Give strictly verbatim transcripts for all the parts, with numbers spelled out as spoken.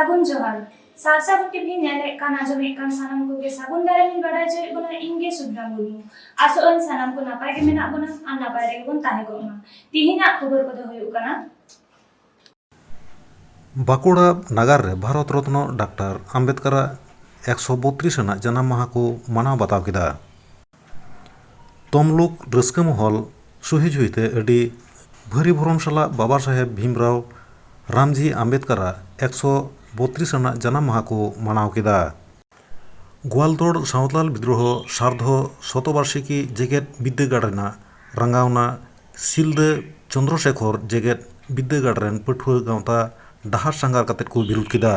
ᱥᱟᱹᱜᱩᱱ ᱡᱚᱦᱟᱨ᱾ ᱥᱟᱨᱥᱟᱜᱩᱱ ᱴᱤᱵᱷᱤ ᱧᱮᱞᱮᱫ ᱠᱟᱱ, ᱟᱸᱡᱚᱢᱮᱫ ᱠᱟᱱ ᱥᱟᱱᱟᱢ ᱠᱚᱜᱮ ᱥᱟᱹᱜᱩᱱ ᱫᱟᱨᱟᱢ ᱤᱧ ᱵᱟᱰᱟᱭ ᱦᱚᱪᱚᱭᱮᱫ ᱵᱚᱱᱟ, ᱤᱧ ᱜᱮ ᱥᱩᱵᱷᱨᱟ ᱢᱩᱨᱢᱩ᱾ ᱟᱥᱚᱜ ᱟᱹᱧ ᱥᱟᱱᱟᱢ ᱠᱚ ᱱᱟᱯᱟᱭ ᱜᱮ ᱢᱮᱱᱟᱜ ᱵᱚᱱᱟ ᱟᱨ ᱱᱟᱯᱟᱭ ᱨᱮᱜᱮ ᱵᱚᱱ ᱛᱟᱦᱮᱸ ᱠᱚᱜ ᱢᱟ᱾ ᱛᱤᱦᱤᱧᱟᱜ ᱠᱷᱚᱵᱚᱨ ᱠᱚᱫᱚ ᱦᱩᱭᱩᱜ ᱠᱟᱱᱟ᱾ ᱵᱟᱸᱠᱩᱲᱟ ᱱᱟᱜᱟᱨ ᱨᱮ ᱵᱷᱟᱨᱚᱛ ᱨᱚᱛᱱᱚ ᱰᱟᱠᱛᱟᱨ ᱟᱢᱵᱮᱫᱠᱟᱨᱟᱜ ᱮᱠᱥᱚ ᱵᱚᱛᱨᱤᱥ ᱟᱱᱟᱜ ᱡᱟᱱᱟᱢ ᱢᱟᱦᱟ ᱠᱚ ᱢᱟᱱᱟᱣ ᱵᱟᱛᱟᱣ ᱠᱮᱫᱟ᱾ ᱛᱚᱢᱞᱩᱠ ᱨᱟᱹᱥᱠᱟᱹ ᱢᱚᱦᱚᱞ ᱥᱩᱦᱤ ᱡᱩᱦᱤᱛᱮ ᱟᱹᱰᱤ ᱵᱷᱟᱹᱨᱤ ᱵᱷᱚᱨᱚᱢ ᱥᱟᱞᱟᱜ ᱵᱟᱵᱟ ᱥᱟᱦᱮᱵᱽ ᱵᱷᱤᱢᱨᱟᱣ ᱨᱟᱢᱡᱤ ᱟᱢᱵᱮᱫᱠᱟᱨᱟᱜ ᱮᱠᱥᱚ ᱵᱚᱛᱨᱤᱥ ᱟᱱᱟᱜ ᱡᱟᱱᱟᱢ ᱢᱟᱦᱟ ᱠᱚ ᱢᱟᱱᱟᱣ ᱠᱮᱫᱟ᱾ ᱜᱳᱣᱟᱞᱛᱳᱲ ᱥᱟᱶᱛᱟᱞ ᱵᱤᱫᱽᱨᱳᱦᱚ ᱥᱟᱨᱫᱷᱚ ᱥᱚᱛᱚᱵᱟᱨᱥᱤᱠᱤ ᱡᱮᱜᱮᱛ ᱵᱤᱫᱽᱫᱟᱹᱜᱟᱲ ᱨᱮᱱᱟᱜ ᱨᱟᱸᱜᱟᱣᱱᱟ ᱥᱤᱞᱫᱟᱹ ᱪᱚᱱᱫᱨᱚᱥᱮᱠᱷᱚᱨ ᱡᱮᱜᱮᱛ ᱵᱤᱫᱽᱫᱟᱹᱜᱟᱲ ᱨᱮᱱ ᱯᱟᱹᱴᱷᱩᱣᱟᱹ ᱜᱟᱶᱛᱟ ᱰᱟᱦᱟᱨ ᱥᱟᱸᱜᱷᱟᱨ ᱠᱟᱛᱮ ᱠᱚ ᱵᱤᱨᱩᱫᱷ ᱠᱮᱫᱟ᱾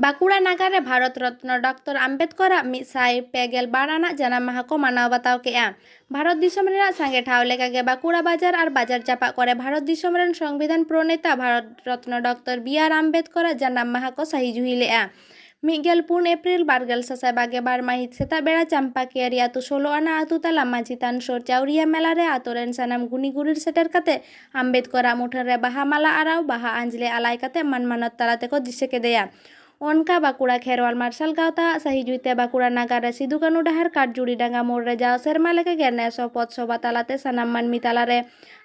ᱵᱟᱸᱠᱩᱲᱟ ᱱᱟᱜᱟᱨ ᱨᱮ ᱵᱷᱟᱨᱚᱛ ᱨᱚᱛᱱᱚ ᱰᱚᱠᱴᱚᱨ ᱟᱢᱵᱮᱫᱠᱚᱨᱟᱜ ᱢᱤᱫ ᱥᱟᱭ ᱯᱮ ᱜᱮᱞ ᱵᱟᱨ ᱟᱱᱟᱜ ᱡᱟᱱᱟᱢ ᱢᱟᱦᱟ ᱠᱚ ᱢᱟᱱᱟᱣ ᱵᱟᱛᱟᱣ ᱠᱮᱫᱼᱟ᱾ ᱵᱷᱟᱨᱚᱛ ᱫᱤᱥᱚᱢ ᱨᱮᱱᱟᱜ ᱥᱟᱸᱜᱮ ᱴᱷᱟᱶ ᱞᱮᱠᱟᱜᱮ ᱵᱟᱸᱠᱩᱲᱟ ᱵᱟᱡᱟᱨ ᱟᱨ ᱵᱟᱡᱟᱨ ᱪᱟᱯᱟᱜ ᱠᱚᱨᱮ ᱵᱷᱟᱨᱚᱛ ᱫᱤᱥᱚᱢ ᱨᱮᱱ ᱥᱚᱝᱵᱤᱫᱷᱟᱱ ᱯᱨᱚᱱᱮᱛᱟ Bharat Ratna doctor B R ᱟᱢᱵᱮᱫᱠᱚᱨᱟᱜ ᱡᱟᱱᱟᱢ ᱢᱟᱦᱟ ᱠᱚ ᱥᱟᱹᱦᱤ ᱡᱩᱦᱤ ᱞᱮᱫᱼᱟ᱾ ᱢᱤᱫ ᱜᱮᱞ ᱯᱩᱱ ᱮᱯᱨᱤᱞ ᱵᱟᱨ ᱜᱮᱞ ᱥᱟᱥᱟᱭ ᱵᱟᱜᱮ ᱵᱟᱨ ᱢᱟᱹᱦᱤᱛ ᱥᱮᱛᱟᱜ ᱵᱮᱲᱟ ᱪᱟᱢᱯᱟᱠᱤᱭᱟᱹᱨᱤ ᱟᱹᱛᱩ ᱥᱳᱞᱳ ᱟᱱᱟ ᱟᱹᱛᱩ ᱛᱟᱞᱟ ᱢᱟᱹᱡᱷᱤ ᱛᱷᱟᱱ ᱥᱩᱨ ᱪᱟᱣᱨᱤᱭᱟ ᱢᱮᱞᱟ ᱨᱮ ᱟᱹᱛᱩ ᱨᱮᱱ ᱥᱟᱱᱟᱢ ᱜᱩᱱᱤ ᱜᱩᱨᱤᱨ ᱥᱮᱴᱮᱨ ᱠᱟᱛᱮ ᱟᱢᱵᱮᱫᱠᱚᱨᱟᱜ ᱢᱩᱴᱷᱟᱹᱱ ᱨᱮ ᱵᱟᱦᱟ ᱢᱟᱞᱟ ᱟᱨᱟᱣ, ᱵᱟᱦᱟ ᱟᱸᱡᱽᱞᱮ ᱟᱞᱟᱭ ᱠᱟᱛᱮ ᱢᱟᱱ ᱢᱟᱱᱚᱛ ᱛᱟᱞᱟ ᱛᱮᱠᱚ ᱫᱤᱥᱟᱹ ᱠᱮᱫᱮᱭᱟ᱾ ᱚᱱᱠᱟ ᱵᱟᱸᱠᱩᱲᱟ ᱠᱷᱮᱨᱣᱟᱞ ᱢᱟᱨᱥᱟᱞ ᱜᱟᱶᱛᱟ ᱟᱜ ᱥᱟᱹᱦᱤ ᱡᱩᱦᱤᱛᱮ ᱵᱟᱸᱠᱩᱲᱟ ᱱᱟᱜᱟᱨ ᱨᱮ ᱥᱤᱫᱩ ᱠᱟᱹᱱᱩ ᱰᱟᱦᱟᱨ ᱠᱟᱴᱡᱩᱲᱤ ᱰᱟᱸᱜᱟ ᱢᱳᱲ ᱨᱮ ᱡᱟᱣ ᱥᱮᱨᱢᱟ ᱞᱮᱠᱟᱜᱮ ᱱᱮᱥ ᱦᱚᱸ ᱯᱚᱛ ᱥᱚᱵᱷᱟ ᱛᱟᱞᱟᱛᱮ ᱥᱟᱱᱟᱢ ᱢᱟᱹᱱᱢᱤ ᱛᱟᱞᱟᱨᱮ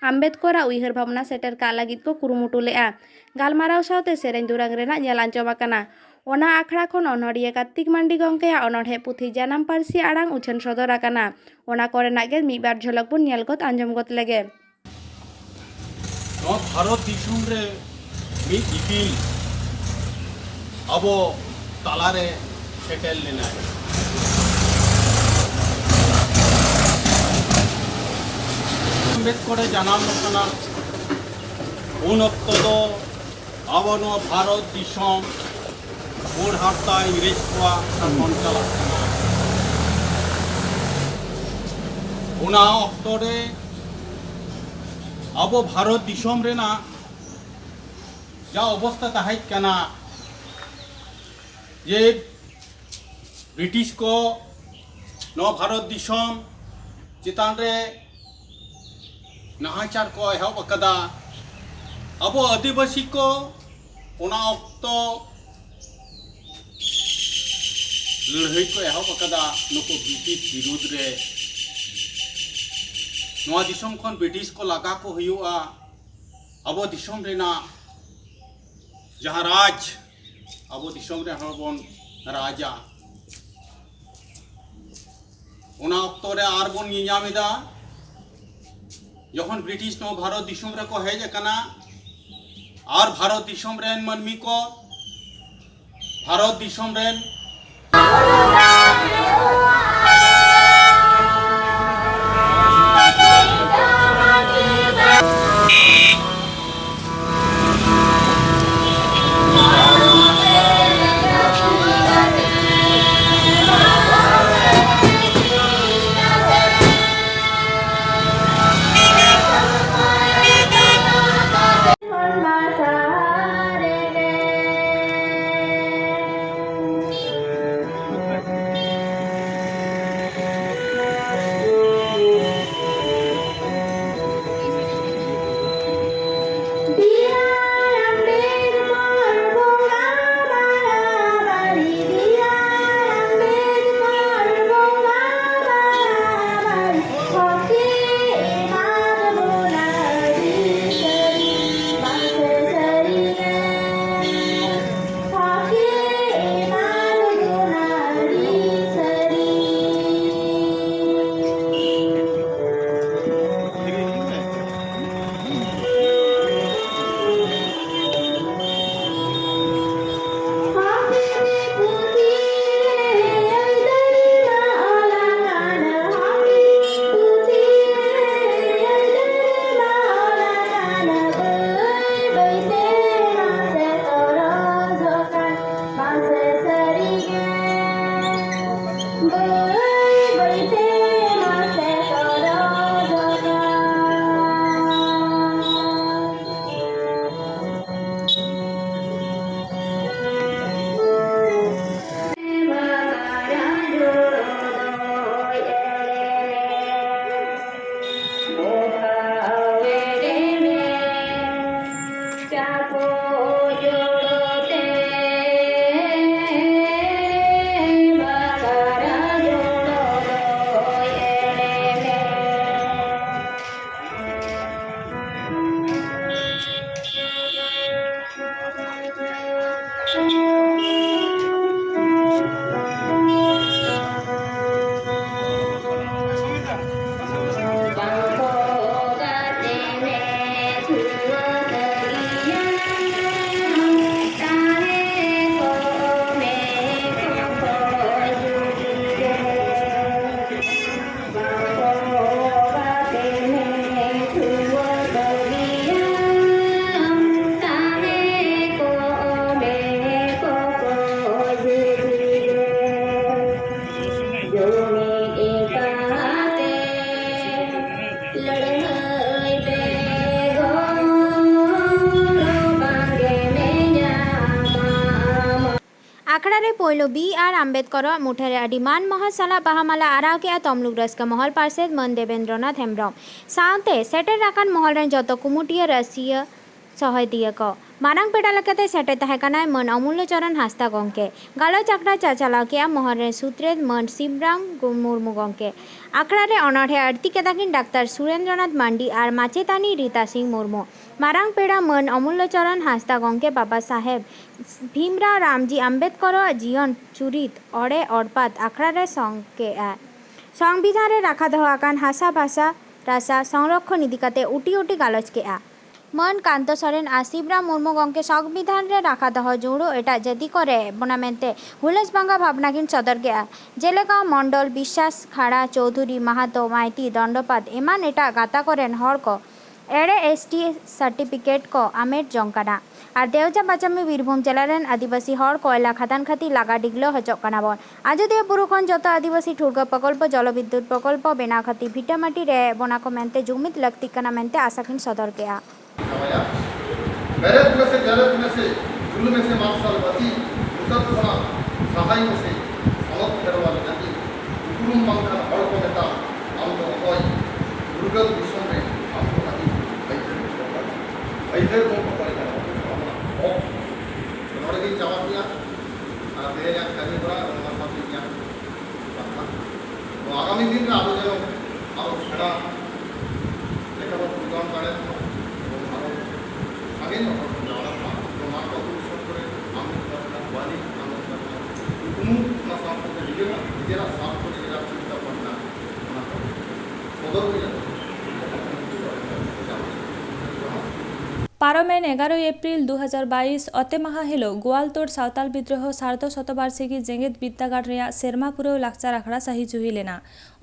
ᱟᱢᱵᱮᱫᱠᱚᱨᱟᱜ ᱩᱭᱦᱟᱹᱨ ᱵᱷᱟᱵᱽᱱᱟ ᱥᱮᱴᱮᱨ ᱠᱟᱜ ᱞᱟᱹᱜᱤᱫ ᱠᱚ ᱠᱩᱨᱩᱢᱩᱴᱩ ᱞᱮᱫᱼᱟ᱾ ᱜᱟᱞᱢᱟᱨᱟᱣ ᱥᱟᱶᱛᱮ ᱥᱮᱨᱮᱧ ᱫᱩᱨᱟᱝ ᱨᱮᱱᱟᱜ ᱧᱮᱞ ᱟᱸᱡᱚᱢ ᱟᱠᱟᱱᱟ᱾ ᱚᱱᱟ ᱟᱠᱷᱲᱟ ᱠᱷᱚᱱ ᱚᱱᱚᱲᱤᱭᱟᱹ ᱠᱟᱨᱛᱤᱠ ᱢᱟᱱᱰᱤ ᱜᱚᱢᱠᱮᱭᱟᱜ ᱚᱱᱚᱬᱦᱮ ᱯᱩᱛᱷᱤ ᱡᱟᱱᱟᱢ ᱯᱟᱹᱨᱥᱤ ᱟᱲᱟᱝ ᱩᱪᱷᱟᱹᱱ ᱥᱚᱫᱚᱨ ᱟᱠᱟᱱᱟ᱾ ᱚᱱᱟ ᱠᱚᱨᱮᱱᱟᱜ ᱜᱮ ᱢᱤᱫ ᱵᱟᱨ ᱡᱷᱚᱞᱚᱠ ᱵᱚᱱ ᱧᱮᱞ ᱜᱚᱫ ᱟᱸᱡᱚᱢ ᱜᱚᱫ ᱞᱮᱜᱮ᱾ ᱱᱚᱣᱟ ᱵᱷᱟᱨᱚᱛ ᱫᱤᱥᱚᱢ ᱨᱮ ᱢᱤᱫ ᱤᱯᱤᱞ ᱟᱵᱚ ᱛᱟᱞᱟᱨᱮ ᱥᱮᱴᱮᱨ ᱞᱮᱱᱟᱭ᱾ ᱟᱢᱵᱮᱫᱠᱚᱨ ᱮ ᱡᱟᱱᱟᱢ ᱟᱠᱟᱱᱟ᱾ ᱩᱱ ᱚᱠᱛᱚ ᱫᱚ ᱟᱵᱚ ᱱᱚᱣᱟ ᱵᱷᱟᱨᱚᱛ ᱫᱤᱥᱚᱢ ᱯᱩᱲ ᱦᱟᱨᱛᱟ ᱤᱝᱨᱮᱡᱽ ᱠᱚᱣᱟᱜ ᱥᱟᱥᱚᱱ ᱪᱟᱞᱟᱜ ᱠᱟᱱᱟ᱾ ᱚᱱᱟ ᱚᱠᱛᱚ ᱨᱮ ᱟᱵᱚ ᱵᱷᱟᱨᱚᱛ ᱫᱤᱥᱚᱢ ᱨᱮᱱᱟᱜ ᱡᱟ ᱚᱵᱚᱥᱛᱟ ᱛᱟᱦᱮᱸ ᱠᱟᱱᱟ, ᱡᱮ ᱵᱨᱤᱴᱤᱥ ᱠᱚ ᱱᱚᱣᱟ ᱵᱷᱟᱨᱚᱛ ᱫᱤᱥᱚᱢ ᱪᱮᱛᱟᱱ ᱨᱮ ᱱᱟᱦᱟᱪᱟᱨ ᱠᱚ ᱮᱦᱚᱵ ᱟᱠᱟᱫᱟ᱾ ᱟᱵᱚ ᱟᱹᱫᱤᱵᱟᱹᱥᱤ ᱠᱚ ᱚᱱᱟ ᱚᱠᱛᱚ ᱞᱟᱹᱲᱦᱟᱹᱭ ᱠᱚ ᱮᱦᱚᱵ ᱟᱠᱟᱫᱟ ᱱᱩᱠᱩ ᱵᱨᱤᱴᱤᱥ ᱵᱤᱨᱩᱫᱽ ᱨᱮ᱾ ᱱᱚᱣᱟ ᱫᱤᱥᱚᱢ ᱠᱷᱚᱱ ᱵᱨᱤᱴᱤᱥ ᱠᱚ ᱞᱟᱜᱟ ᱠᱚ ᱦᱩᱭᱩᱜᱼᱟ᱾ ᱟᱵᱚ ᱫᱤᱥᱚᱢ ᱨᱮᱱᱟᱜ ᱡᱟᱦᱟᱸ ᱨᱟᱡᱽ, ᱟᱵᱚ ᱫᱤᱥᱚᱢ ᱨᱮ ᱦᱚᱲ ᱵᱚᱱ ᱨᱟᱡᱟ᱾ ᱚᱱᱟ ᱚᱠᱛᱚ ᱨᱮ ᱟᱨ ᱵᱚᱱ ᱧᱮᱧᱟᱢ ᱮᱫᱟ, ᱡᱚᱠᱷᱚᱱ ᱵᱨᱤᱴᱤᱥ ᱱᱚᱣᱟ ᱵᱷᱟᱨᱚᱛ ᱫᱤᱥᱚᱢ ᱨᱮᱠᱚ ᱦᱮᱡ ᱟᱠᱟᱱᱟ, ᱟᱨ ᱵᱷᱟᱨᱚᱛ ᱫᱤᱥᱚᱢ ᱨᱮᱱ ᱢᱟᱹᱱᱢᱤ ᱠᱚ, ᱵᱷᱟᱨᱚᱛ ᱫᱤᱥᱚᱢ ᱨᱮᱱ ᱟᱠᱷᱲᱟ ᱨᱮ ᱯᱳᱭᱞᱳ ᱵᱤ ᱟᱨ ᱟᱢᱵᱮᱫᱽᱠᱚᱨ ᱟᱜ ᱢᱩᱴᱷᱟᱹᱱ ᱨᱮ ᱟᱹᱰᱤ ᱢᱟᱱ ᱢᱚᱦᱚᱛ ᱥᱟᱞᱟᱜ ᱵᱟᱦᱟ ᱢᱟᱞᱟ ᱟᱨᱟᱣ ᱠᱮᱫᱼᱟ ᱛᱚᱢᱞᱩᱠ ᱨᱟᱹᱥᱠᱟᱹ ᱢᱚᱦᱚᱞ ᱯᱟᱨᱥᱮᱛ ᱢᱟᱹᱱ ᱫᱮᱵᱮᱱᱫᱨᱚᱱᱟᱛᱷ ᱦᱮᱢᱵᱽᱨᱚᱢ ᱥᱟᱶᱛᱮ ᱥᱮᱴᱮᱨ ᱟᱠᱟᱱ ᱢᱚᱦᱚᱞ ᱨᱮᱱ ᱡᱚᱛᱚ ᱠᱩᱢᱩᱴᱤᱭᱟᱹ ᱨᱟᱹᱥᱤᱭᱟᱹ ᱥᱚᱦᱮᱫᱤᱭᱟᱹ ᱠᱚ᱾ ᱢᱟᱨᱟᱝ ᱯᱮᱲᱟ ᱞᱮᱠᱟᱛᱮ ᱥᱮᱴᱮᱨ ᱛᱟᱦᱮᱸ ᱠᱟᱱᱟᱭ ᱢᱟᱹᱱ ᱚᱢᱩᱞᱞᱚ ᱪᱚᱨᱚᱱ ᱦᱟᱸᱥᱫᱟ ᱜᱚᱢᱠᱮ᱾ ᱜᱟᱞᱚᱪ ᱟᱠᱷᱲᱟ ᱪᱟᱪᱟᱞᱟᱣ ᱠᱮᱫᱼᱟ ᱢᱚᱦᱚᱞ ᱨᱮᱱ ᱥᱩᱛᱨᱮᱛ ᱢᱟᱹᱱ ᱥᱤᱵᱨᱟᱢ ᱜᱩ-, ᱢᱩᱨᱢᱩ ᱜᱚᱢᱠᱮ᱾ ᱟᱠᱷᱲᱟ ᱨᱮ ᱚᱱᱚᱬᱦᱮ ᱟᱹᱲᱛᱤ ᱠᱮᱫᱟ ᱠᱤᱱ ᱰᱟᱠᱛᱟᱨ ᱥᱩᱨᱮᱱᱫᱨᱚᱱᱟᱛᱷ ᱢᱟᱱᱰᱤ ᱟᱨ ᱢᱟᱪᱮᱛᱟᱹᱱᱤ ᱨᱤᱛᱟ ᱥᱤᱝ ᱢᱩᱨᱢᱩ᱾ ᱢᱟᱨᱟᱝ ᱯᱮᱲᱟ ᱢᱟᱹᱱ ᱚᱢᱩᱞᱞᱚ ᱪᱚᱨᱚᱱ ᱦᱟᱸᱥᱫᱟ ᱜᱚᱢᱠᱮ ᱵᱟᱵᱟ ᱥᱟᱦᱮᱵᱽ ᱵᱷᱤᱢᱨᱟᱣ ᱨᱟᱢᱡᱤ ᱟᱢᱵᱮᱫᱽᱠᱚᱨ ᱟᱜ ᱡᱤᱭᱚᱱ ᱪᱩᱨᱤᱛ ᱚᱲᱮ ᱚᱲᱯᱟᱛ ᱟᱠᱷᱲᱟ ᱨᱮ ᱥᱚᱝ ᱠᱮᱫᱼᱟ᱾ ᱥᱚᱝᱵᱤᱫᱷᱟᱱ ᱨᱮ ᱨᱟᱠᱷᱟ ᱫᱚᱦᱚ ᱟᱠᱟᱱ ᱦᱟᱥᱟ ᱵᱷᱟᱥᱟ ᱨᱟᱥᱟ ᱥᱚᱝᱨᱚᱠᱷᱚᱱ ᱤᱫᱤ ᱠᱟᱛᱮ ᱩᱴᱤ ᱩᱴᱤ ᱜᱟᱞᱚᱪ ᱠᱮᱫᱼᱟ᱾ ᱢᱟᱹᱱ ᱠᱟᱱᱛᱚ ᱥᱚᱨᱮᱱ ᱟᱨ ᱥᱤᱵᱨᱟᱢ ᱢᱩᱨᱢᱩ ᱜᱚᱢᱠᱮ ᱥᱚᱝᱵᱤᱫᱷᱟᱱ ᱨᱮ ᱨᱟᱠᱷᱟ ᱫᱚᱦᱚ ᱡᱩᱲᱟᱹ ᱮᱴᱟᱜ ᱡᱟᱹᱛᱤ ᱠᱚᱨᱮ ᱵᱚᱱᱟ ᱢᱮᱱᱛᱮ ᱦᱩᱞᱟᱹᱥ ᱵᱷᱟᱸᱜᱟ ᱵᱷᱟᱵᱽᱱᱟ ᱠᱤᱱ ᱥᱚᱫᱚᱨ ᱠᱮᱫᱼᱟ᱾ ᱡᱮᱞᱮᱠᱟ ᱢᱚᱱᱰᱚᱞ, ᱵᱤᱥᱥᱟᱥ, ᱠᱷᱟᱲᱟ, ᱪᱳᱣᱫᱷᱩᱨᱤ, ᱢᱟᱦᱟᱛᱚ, ᱢᱟᱭᱛᱤ, ᱫᱚᱱᱰᱚᱯᱟᱛ ᱮᱢᱟᱱ ᱮᱴᱟᱜ ᱜᱟᱛᱟ ᱠᱚᱨᱮᱱ ᱦᱚᱲ ᱠᱚ ᱮᱲᱮ ᱮᱥ ᱴᱤ ᱥᱟᱨᱴᱤᱯᱷᱤᱠᱮᱴ ᱠᱚ ᱟᱢᱮᱴ ᱡᱚᱝ ᱠᱟᱱᱟ᱾ ᱟᱨ ᱫᱮᱣᱡᱟ ᱯᱟᱪᱟᱢᱤ ᱵᱤᱨᱵᱷᱩᱢ ᱡᱮᱞᱟ ᱨᱮᱱ ᱟᱹᱫᱤᱵᱟᱹᱥᱤ ᱦᱚᱲ ᱠᱚᱭᱞᱟ ᱠᱷᱟᱫᱟᱱ ᱠᱷᱟᱹᱛᱤᱨ ᱞᱟᱜᱟ ᱰᱤᱜᱽᱞᱟᱹ ᱦᱚᱪᱚᱜ ᱠᱟᱱᱟ ᱵᱚᱱ᱾ ᱟᱡᱚᱫᱤᱭᱟᱹ ᱵᱩᱨᱩ ᱠᱷᱚᱱ ᱡᱚᱛᱚ ᱟᱹᱫᱤᱵᱟᱹᱥᱤ ᱴᱷᱩᱲᱜᱟᱹ ᱯᱨᱚᱠᱚᱞᱯᱚ, ᱡᱚᱞᱚ ᱵᱤᱫᱽᱫᱩᱛ ᱯᱨᱚᱠᱚᱞᱯᱚ ᱵᱮᱱᱟᱣ ᱠᱷᱟᱹᱛᱤᱨ ᱵᱷᱤᱴᱟᱹᱢᱟᱹᱴᱤ ᱨᱮ ᱵᱚᱱᱟ ᱠᱚ ᱢᱮᱱᱛᱮ ᱡᱩᱢᱤᱫ ᱞᱟᱹᱠᱛᱤᱜ ᱠᱟᱱᱟ ᱢᱮᱱᱛᱮ ᱟᱥᱟ ᱠᱤᱱ ᱥᱚᱫᱚᱨ ᱠᱮᱫᱼᱟ᱾ ᱪᱟᱵᱟᱭᱟ᱾ ᱵᱮᱨᱮᱫ ᱢᱮᱥᱮ, ᱡᱮᱨᱮᱫ ᱢᱮᱥᱮ, ᱡᱩᱞ ᱢᱮᱥᱮ ᱢᱟᱨᱥᱟᱞ ᱵᱟᱹᱛᱤ, ᱧᱩᱛᱟᱹᱛ ᱠᱷᱚᱱᱟᱜ ᱥᱟᱦᱟᱭ ᱢᱮᱥᱮ, ᱥᱚᱱᱚᱛ ᱠᱷᱮᱨᱣᱟᱞ ᱡᱟᱹᱛᱤ᱾ ᱩᱯᱨᱩᱢ ᱵᱟᱝᱠᱷᱟᱱ ᱦᱚᱲ ᱠᱚ ᱢᱮᱛᱟᱢ, ᱟᱢ ᱫᱚ ᱚᱠᱚᱭ? ᱯᱷᱩᱨᱜᱟᱹᱞ ᱫᱤᱥᱚᱢ ᱨᱮ ᱟᱢ ᱫᱚ ᱟᱹᱰᱤ ᱟᱹᱭᱫᱟᱹᱨᱤ ᱫᱚᱨᱠᱟᱨ᱾ ᱟᱹᱭᱫᱟᱹᱨ ᱵᱚᱱ ᱫᱚᱦᱚᱭᱟ, ᱱᱚᱣᱟ ᱫᱚ ᱦᱚᱠ᱾ ᱱᱚᱰᱮ ᱜᱤᱧ ᱪᱟᱵᱟ ᱠᱮᱜᱼᱟ᱾ ᱟᱨ ᱛᱮᱦᱮᱧᱟᱜ ᱠᱟᱹᱢᱤ ᱦᱚᱨᱟ ᱚᱱᱟ ᱥᱟᱶᱛᱮ ᱤᱧᱟᱹᱜ ᱠᱟᱛᱷᱟ᱾ ᱛᱚ, ᱟᱜᱟᱢᱤ ᱫᱤᱱ ᱨᱮ ᱟᱵᱚ ᱡᱮᱱᱚ ᱟᱨᱚ ᱥᱮᱬᱟ ᱞᱮᱠᱟ ᱵᱚᱱ program ᱫᱟᱲᱮᱭᱟᱜ ᱢᱟ ᱮᱵᱚᱝ ᱟᱨᱚ ᱥᱟᱸᱜᱮ ᱧᱚᱜ ᱦᱚᱲ ᱵᱚᱱ ᱡᱟᱣᱨᱟᱜ ᱢᱟ᱾ ᱡᱮᱢᱚᱱ ᱟᱠᱚ ᱟᱹᱛᱩ ᱫᱤᱥᱚᱢ ᱠᱚᱨᱮ ᱟᱢ ᱞᱮᱠᱟ ᱨᱮᱱᱟᱜ ᱵᱟᱹᱱᱤᱡ, ᱟᱢ ᱞᱮᱠᱟ ᱨᱮᱱᱟᱜ ᱠᱩᱠᱢᱩ, ᱚᱱᱟ ᱥᱟᱶ ᱥᱟᱶᱛᱮ ᱱᱤᱡᱮᱨᱟᱜ, ᱱᱤᱡᱮᱨᱟᱜ ᱥᱟᱨᱛᱷᱚ, ᱱᱤᱡᱮᱨᱟᱜ ᱪᱤᱱᱛᱟᱹ ᱵᱷᱟᱵᱽᱱᱟ, ᱚᱱᱟ ᱠᱚ ᱥᱚᱫᱚᱨ ᱦᱩᱭᱩᱜᱼᱟ᱾ ᱯᱟᱨᱚᱢᱮᱱ ᱮᱜᱟᱨᱚᱭ ᱮᱯᱨᱤᱞ ᱫᱩ ᱦᱟᱡᱟᱨ ᱵᱟᱭᱤᱥ ᱚᱛᱮ ᱢᱟᱦᱟ ᱦᱤᱞᱳᱜ ᱜᱳᱣᱟᱞᱛᱳᱲ ᱥᱟᱶᱛᱟᱞ ᱵᱤᱫᱽᱨᱳᱦᱚ ᱥᱟᱨᱫᱷᱚ ᱥᱚᱛᱚᱵᱟᱨᱥᱤᱠᱤ ᱡᱮᱜᱮᱛ ᱵᱤᱨᱫᱟᱹᱜᱟᱲ ᱨᱮᱭᱟᱜ ᱥᱮᱨᱢᱟ ᱯᱩᱨᱟᱹᱣ ᱞᱟᱠᱪᱟᱨ ᱟᱠᱷᱲᱟ ᱥᱟᱹᱦᱤ ᱡᱩᱦᱤ ᱞᱮᱱᱟ᱾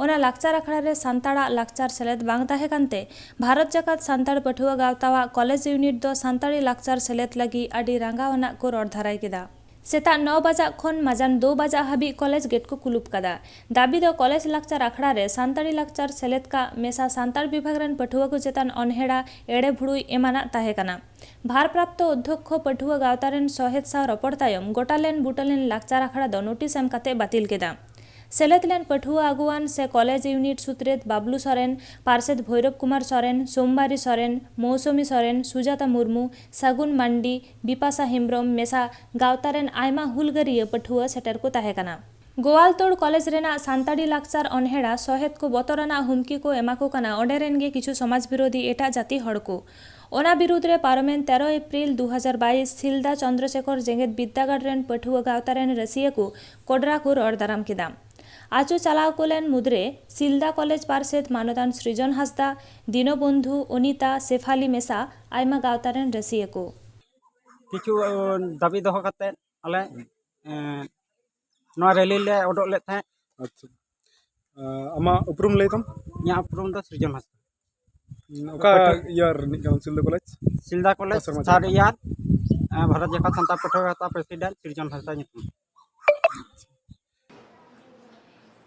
ᱚᱱᱟ ᱞᱟᱠᱪᱟᱨ ᱟᱠᱷᱲᱟ ᱨᱮ ᱥᱟᱱᱛᱟᱲᱟᱜ ᱞᱟᱠᱪᱟᱨ ᱥᱮᱞᱮᱫ ᱵᱟᱝ ᱛᱟᱦᱮᱸ ᱠᱟᱱᱛᱮ ᱵᱷᱟᱨᱚᱛ ᱡᱟᱠᱟᱛ ᱥᱟᱱᱛᱟᱲ ᱯᱟᱹᱴᱷᱩᱣᱟᱹ ᱜᱟᱶᱛᱟᱣᱟᱜ ᱠᱚᱞᱮᱡᱽ ᱤᱭᱩᱱᱤᱴ ᱫᱚ ᱥᱟᱱᱛᱟᱲᱤ ᱞᱟᱠᱪᱟᱨ ᱥᱮᱞᱮᱫ ᱞᱟᱹᱜᱤᱫ ᱟᱹᱰᱤ ᱨᱟᱸᱜᱟᱣ ᱟᱱᱟᱜ ᱠᱚ ᱨᱚᱲ ᱫᱷᱟᱨᱟᱭ ᱠᱮᱫᱟ᱾ ᱥᱮᱛᱟᱜ ᱱᱚ ᱵᱟᱡᱟᱜ ᱠᱷᱚᱱ ᱢᱟᱡᱟᱱ ᱫᱩ ᱵᱟᱡᱟᱜ ᱦᱟᱹᱵᱤᱡ ᱠᱚᱞᱮᱡᱽ ᱜᱮᱴ ᱠᱚ ᱠᱩᱞᱩᱯ ᱠᱟᱫᱟ᱾ ᱫᱟᱹᱵᱤ ᱫᱚ ᱠᱚᱞᱮᱡᱽ ᱞᱟᱠᱪᱟᱨ ᱟᱠᱷᱲᱟ ᱨᱮ ᱥᱟᱱᱛᱟᱲᱤ ᱞᱟᱠᱪᱟᱨ ᱥᱮᱞᱮᱫ ᱠᱟᱜ ᱢᱮᱥᱟ ᱥᱟᱱᱛᱟᱲ ᱵᱤᱵᱷᱟᱜᱽ ᱨᱮᱱ ᱯᱟᱹᱴᱷᱩᱣᱟᱹ ᱠᱚ ᱪᱮᱛᱟᱱ ᱚᱱᱦᱮᱲᱟ, ᱮᱲᱮ ᱵᱷᱩᱲᱩᱭ ᱮᱢᱟᱱᱟᱜ ᱛᱟᱦᱮᱸ ᱠᱟᱱᱟ᱾ ᱵᱷᱟᱨᱯᱨᱟᱯᱛᱚ ᱚᱫᱽᱫᱷᱚᱠᱠᱷᱚ ᱯᱟᱹᱴᱷᱩᱣᱟᱹ ᱜᱟᱶᱛᱟ ᱨᱮᱱ ᱥᱚᱦᱮᱫ ᱥᱟᱶ ᱨᱚᱯᱚᱲ ᱛᱟᱭᱚᱢ ᱜᱚᱴᱟ ᱞᱮᱱ ᱵᱩᱴᱟᱹ ᱞᱮᱱ ᱞᱟᱠᱪᱟᱨ ᱟᱠᱷᱲᱟ ᱫᱚ ᱱᱳᱴᱤᱥ ᱮᱢ ᱠᱟᱛᱮ ᱵᱟᱹᱛᱤᱞ ᱠᱮᱫᱟ᱾ ᱥᱮᱞᱮᱫ ᱞᱮᱱ ᱯᱟᱹᱴᱷᱩᱣᱟᱹ ᱟᱹᱜᱩᱣᱟᱱ ᱥᱮ ᱠᱚᱞᱮᱡᱽ ᱤᱭᱩᱱᱤᱴ ᱥᱩᱛᱨᱮᱛ ᱵᱟᱵᱞᱩ ᱥᱚᱨᱮᱱ, ᱯᱟᱨᱥᱮᱛ ᱵᱷᱳᱭᱨᱚᱵ ᱠᱩᱢᱟᱨ ᱥᱚᱨᱮᱱ, ᱥᱳᱢᱵᱟᱨᱤ ᱥᱚᱨᱮᱱ, ᱢᱳᱣᱥᱚᱢᱤ ᱥᱚᱨᱮᱱ, ᱥᱩᱡᱟᱛᱟ ᱢᱩᱨᱢᱩ, ᱥᱟᱹᱜᱩᱱ ᱢᱟᱱᱰᱤ, ᱵᱤᱯᱟᱥᱟ ᱦᱮᱢᱵᱽᱨᱚᱢ ᱢᱮᱥᱟ ᱜᱟᱶᱛᱟ ᱨᱮᱱ ᱟᱭᱢᱟ ᱦᱩᱞᱜᱟᱹᱨᱤᱭᱟᱹ ᱯᱟᱹᱴᱷᱩᱣᱟᱹ ᱥᱮᱴᱮᱨ ᱠᱚ ᱛᱟᱦᱮᱸ ᱠᱟᱱᱟ᱾ ᱜᱳᱣᱟᱞᱛᱳᱲ ᱠᱚᱞᱮᱡᱽ ᱨᱮᱱᱟᱜ ᱥᱟᱱᱛᱟᱲᱤ ᱞᱟᱠᱪᱟᱨ ᱚᱱᱦᱮᱲᱟ ᱥᱚᱦᱮᱫ ᱠᱚ ᱵᱚᱛᱚᱨᱟᱱᱟᱜ ᱦᱩᱢᱠᱤ ᱠᱚ ᱮᱢᱟ ᱠᱚ ᱠᱟᱱᱟ ᱚᱸᱰᱮ ᱨᱮᱱ ᱜᱮ ᱠᱤᱪᱷᱩ ᱥᱚᱢᱟᱡᱽ ᱵᱤᱨᱳᱫᱷᱤ ᱮᱴᱟᱜ ᱡᱟᱹᱛᱤ ᱦᱚᱲ ᱠᱚ᱾ ᱚᱱᱟ ᱵᱤᱨᱩᱫᱽ ᱨᱮ ᱯᱟᱨᱚᱢᱮᱱ ᱛᱮᱨᱚ ᱮᱯᱨᱤᱞ ᱫᱩ ᱦᱟᱡᱟᱨ ᱵᱟᱭᱤᱥ ᱥᱤᱞᱫᱟ ᱪᱚᱱᱫᱨᱚᱥᱮᱠᱷᱚᱨ ᱡᱮᱜᱮᱛ ᱵᱤᱨᱫᱟᱹᱜᱟᱲ ᱨᱮᱱ ᱯᱟᱹᱴᱷᱩᱣᱟᱹ ᱜᱟᱶᱛᱟ ᱨᱮᱱ ᱨᱟᱹᱥᱤᱭᱟᱹ ᱠᱚ ᱠᱚᱰᱨᱟ ᱠᱚ ᱨᱚᱲ ᱫᱟᱨᱟᱢ ᱠᱮᱫᱟ᱾ ᱟᱹᱪᱩ ᱪᱟᱞᱟᱣ ᱠᱚ ᱞᱮᱱ ᱢᱩᱫᱽᱨᱮ ᱥᱤᱞᱫᱟ ᱠᱚᱞᱮᱡᱽ ᱯᱟᱨᱥᱮᱛ ᱢᱟᱱᱚᱛᱟᱱ ᱥᱨᱤᱡᱚᱱ ᱦᱟᱸᱥᱫᱟ, ᱫᱤᱱᱚᱵᱚᱱᱫᱷᱩ, ᱚᱱᱤᱛᱟ, ᱥᱮᱯᱷᱟᱞᱤ ᱢᱮᱥᱟ ᱟᱭᱢᱟ ᱜᱟᱶᱛᱟ ᱨᱮᱱ ᱨᱟᱹᱥᱤᱭᱟᱹ ᱠᱚ᱾ ᱠᱤᱪᱷᱩ ᱫᱟᱹᱵᱤ ᱫᱚᱦᱚ ᱠᱟᱛᱮ ᱟᱞᱮ ᱱᱚᱣᱟ ᱨᱮᱞᱤ ᱞᱮ ᱩᱰᱩᱠ ᱞᱮᱫ ᱛᱟᱦᱮᱸᱫ᱾ ᱟᱪᱪᱷᱟ᱾ ᱟᱢᱟᱜ ᱩᱯᱨᱩᱢ ᱞᱟᱹᱭ ᱛᱟᱢ? ᱤᱧᱟᱹᱜ ᱩᱯᱨᱩᱢ ᱫᱚ ᱥᱨᱤᱡᱚᱱ ᱦᱟᱸᱥᱫᱟ᱾ ᱚᱠᱟ ᱤᱭᱟᱹ ᱨᱤᱱᱤᱡ ᱠᱟᱱᱟᱢ, ᱥᱤᱞᱫᱟᱹ ᱠᱚᱞᱮᱡᱽ? ᱥᱤᱞᱫᱟ ᱠᱚᱞᱮᱡᱽ ᱚᱠᱟ ᱥᱮᱨᱢᱟ ᱛᱷᱟᱨᱰ ᱪᱟᱞᱟᱜ ᱤᱭᱟᱨ᱾ ᱵᱷᱟᱨᱚᱛ ᱡᱟᱠᱟᱛ ᱥᱟᱱᱛᱟᱲ ᱯᱟᱹᱴᱷᱩᱣᱟᱹ ᱜᱟᱶᱛᱟ ᱯᱨᱮᱥᱤᱰᱮᱱᱴ ᱥᱨᱤᱡᱚᱱ ᱦᱟᱸᱥᱫᱟ ᱧᱩᱛᱩᱢ᱾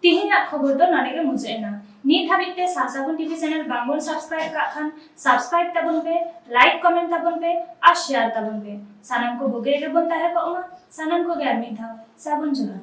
ᱛᱮᱦᱮᱧᱟᱜ ᱠᱷᱚᱵᱚᱨ ᱫᱚ ᱱᱚᱰᱮ ᱜᱮ ᱢᱩᱪᱟᱹᱫ ᱮᱱᱟ᱾ ᱱᱤᱛ ᱦᱟᱹᱵᱤᱡ ᱛᱮ ᱥᱟᱨᱥᱟᱜᱩᱱ ᱴᱤᱵᱷᱤ ᱪᱮᱱᱮᱞ ᱵᱟᱝ ᱵᱚᱱ ᱥᱟᱵᱥᱠᱨᱟᱭᱤᱵ ᱠᱟᱜ ᱠᱷᱟᱱ ᱥᱟᱵᱥᱠᱨᱟᱭᱤᱵ ᱛᱟᱵᱚᱱ ᱯᱮ, ᱞᱟᱭᱤᱠ ᱠᱚᱢᱮᱱᱴ ᱛᱟᱵᱚᱱ ᱯᱮ ᱟᱨ ᱥᱮᱭᱟᱨ ᱛᱟᱵᱚᱱ ᱯᱮ᱾ ᱥᱟᱱᱟᱢ ᱠᱚ ᱵᱩᱜᱤ ᱨᱮᱜᱮ ᱵᱚᱱ ᱛᱟᱦᱮᱸ ᱠᱚᱜ ᱢᱟ᱾ ᱥᱟᱱᱟᱢ ᱠᱚᱜᱮ ᱟᱨ ᱢᱤᱫ ᱫᱷᱟᱣ ᱥᱟᱹᱜᱩᱱ ᱡᱚᱦᱟᱨ᱾